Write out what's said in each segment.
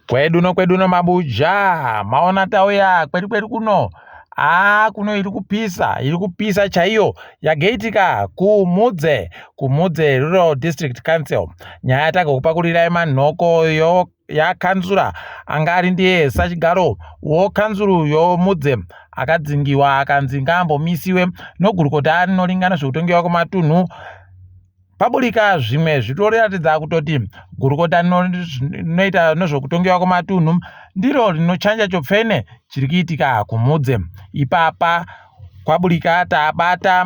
Kwedu nokwedu nomabuja maona tauya kwedu kwedu kuno haa kuno iri kupisa iri kupisa chaiyo yageitika kumudze kumudze rural district council nyaya yatagokupakurirai manhoko yo yakanzura anga ari ndiye sachigaro wokanzuru yomudze akadzingiwa akanzi ngaambomisiwe nogurukota rinoringana zvekutongewa kwematunhu Paburika zvimwe zvitoratidza kutoti gurukota rinoita nezvekutongewa kwematunhu ndiro rinochanja chopfene chiri kuitika kuMudze. Ipapa kwaburika tabata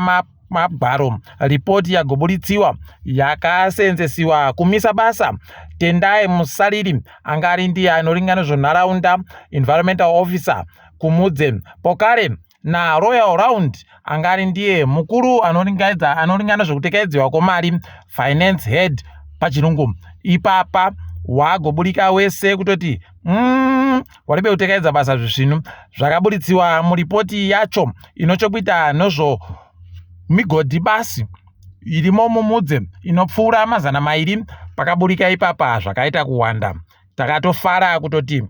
magwaro ripoti yagoburitsiwa yakaseenzesiwa kumisa basa Tendai Musariri anga ari ndiye anoringa nezvenharaunda environmental officer kuMudze pokare naRoyal Round anga ari ndiye mukuru anoringaidza anoringana zvekutekaidziwa kwemari finance head pachirungu ipapa wagoburika wese kutoti mm, waribe kutekaidza basa zvisvinu zvakaburitsiwa muripoti yacho inochokuita nozvo migodhi basi irimo mumudze inopfuura 200 pakaburika ipapa zvakaita kuwanda takatofara kutoti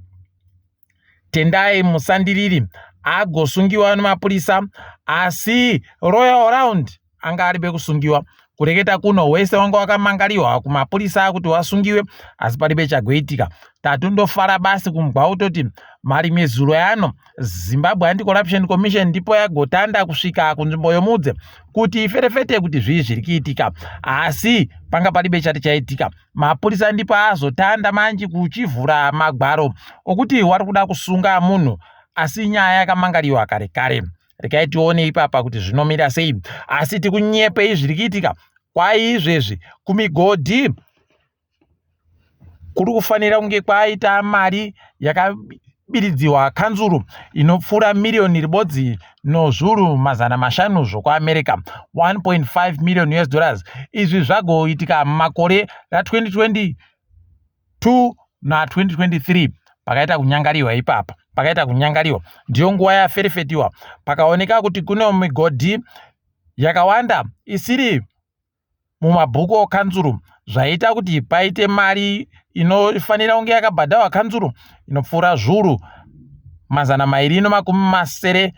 Tendai Musandiriri agosungiwa nemapurisa asi Royal Round anga ari pekusungiwa. Kureketa kuno wese wanga wakamangariwa kumapurisa kuti wasungiwe asi paribe chagoitika. Tatondofara basi kumgwa kutoti marimwe zuro ano Zimbabwe Anti-Corruption Commission ndipo yagotanda kusvika kunzvimbo yomudze kuti iferefete kuti zvii zviri kuitika asi panga paribe chati chaitika. Mapurisa ndipo azotanda manji kuchivhura magwaro okuti wari kuda kusunga munhu asi nyaya yakamangariwa kare kare. Regai tione ipapa kuti zvinomira sei. Asi tikunyepei zviri kuitika kwaizvezvi kumigodhi kuri kufanira kunge kwaita mari yakabiridziwa kanzuru inopfuura miriyoni ribodzi nozvuru 500 zvokuAmerica 1.5 million US dollars. Izvi zvagoitika mumakore ra2022 na2023 pakaita kunyangariwa ipapa pakaita kunyangariwa ndiyo nguva yaferefetiwa pakaoneka kuti kune migodhi yakawanda isiri mumabhuku okanzuru zvaita kuti paite mari inofanira kunge yakabhadharwa kanzuru inopfuura zviuru 260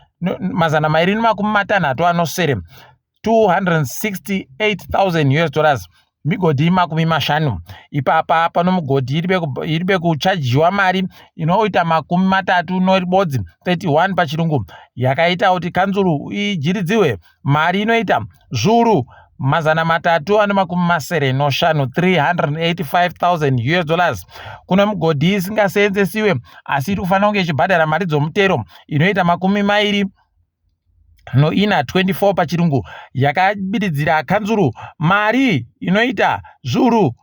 266 268,000 US dollars migodhi 50 ipapa pano mugodhi iri bekuchajiwa mari inoita 31 31 pachirungu yakaita kuti kanzuru ijiridziwe Mari inoita zviuru 375 385,000 US dollars kune mugodhi isingaseenzesiwe asi iri kufanira kunge ichibhadhara mari dzomutero inoita 24 24 pachirungu yakabiridzira kanzuru mari inoita zviuru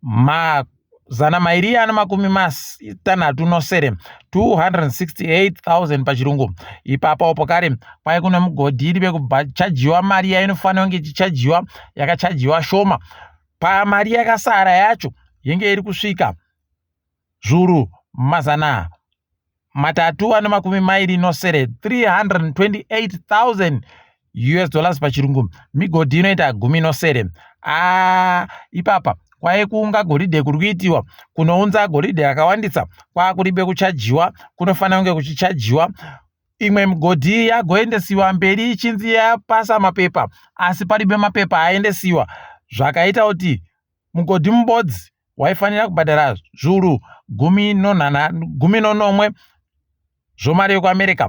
267 268,000 pachirungu ipapo pokare kwai kune mugodhi iri vekuchajiwa mari yainofanira kunge ichichajiwa yakachajiwa shoma pamari yakasara yacho yenge iri kusvika zviuru 327 328,000 US dollars pachirungu migodhi inoita 17 aa ipapa kwai kuunga goridhe kuri kuitiwa kunounza goridhe rakawandisa kwakuribe kuchajiwa kunofanira kunge kuchichajiwa imwe migodhi yagoendesiwa mberi ichinzi yapasa mapepa asi paribe mapepa aendesiwa zvakaita kuti mugodhi mubodzi waifanira kubhadhara zviuru 17 zvomari yekuAmerica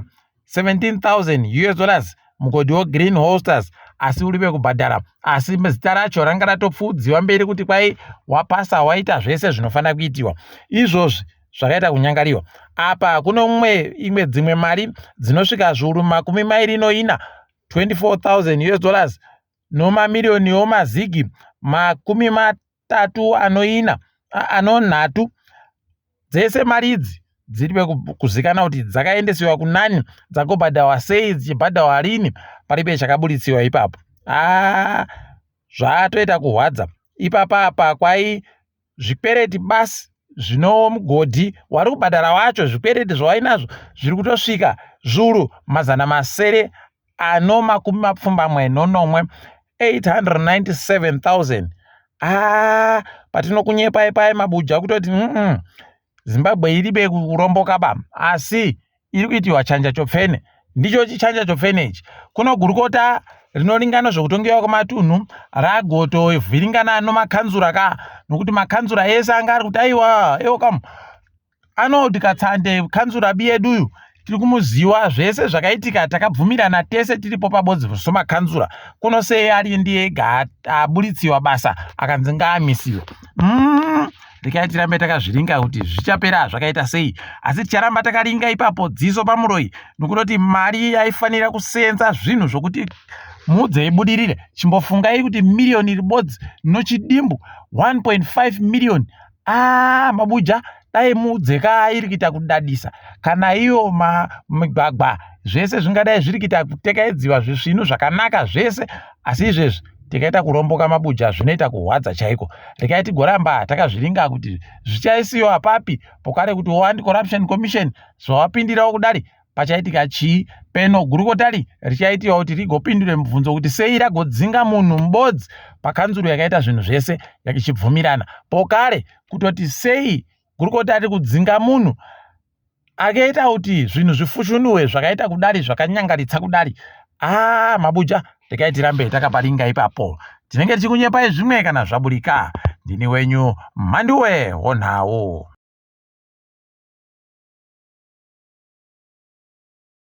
17,000 US dollars mugodhi weGreen Holsters asi uri vekubhadhara asi zita racho ranga ratopfuudziwa mberi kuti kwai wapasa waita zvese zvinofanira kuitiwa izvozvi zvakaita kunyangariwa apa kune umwe imwe dzimwe mari dzinosvika zviuru 24 24,000 US dollars nomamiriyoni omazigi 34 anonhatu dzese mari idzi dziri kuzikana kuti dzakaendesiwa kunani dzakobhadhawa sei dzichibhadhawa rini paribe chakaburitsiwa ipapo aa zvatoita kuhwadza ipapa apa kwai zvikwereti basi zvino mugodhi wari kubhadhara wacho zvikwereti zvawainazvo zviri kutosvika zviuru 787 897,000 aa patinokunyepai pai mabuja kutoti mm -mm. Zimbabwe iribe kuromboka ba, asi iri kuitiwa chanja chopfene. Ndicho chichanja chopfene ichi. Kuno gurukota rinoringana zvokutongewa kwematunhu ragotovhiringana nomakanzura ka, nokuti makanzura ese anga ari kuti aiwa ewo kamu Arnold Katsande kanzura biyeduyu tiri kumuziwa zvese zvakaitika takabvumirana tese tiripo pabodzi somakanzura kuno sei ari ndiye ega aburitsiwa basa akanzi ngaamisiwe. Rekai tirambe takazviringa kuti zvichapera zvakaita sei, asi ticharamba takaringa ipapo dziso pamuroyi, nokutoti mari yaifanira kusenza zvinhu zvokuti mudze ibudirire. Chimbofungai kuti miriyoni ribodzi nochidimbu 1.5 miriyoni. Ah, mabuja dai mudze ka iri kuita kudadisa kana iyo migwagwa zvese zvingadai zviri kuita kutekaidziwa zvisvinu zvakanaka zvese, asi izvezvi tikaita kuromboka mabuja zvinoita kuhwadza chaiko. Rekai tigoramba takazviringa kuti zvichaisiwa papi pokare kuti Anti Corruption Commission zvawapindirawo kudari pachaitika chii peno gurukotari richaitiwa kuti rigopindure mubvunzo kuti sei ragodzinga munhu mubodzi pakanzuru yakaita zvinhu zvese yakichibvumirana pokare kutoti sei gurukota riri kudzinga munhu akaita kuti zvinhu zvifushunurwe zvakaita kudari zvakanyangaritsa kudari. Aa mabuja, rekai tirambe takaparinga ipapo, tinenge tichikunyepai zvimwe kana zvaburika. Ndini wenyu Mhanduwe Honhau.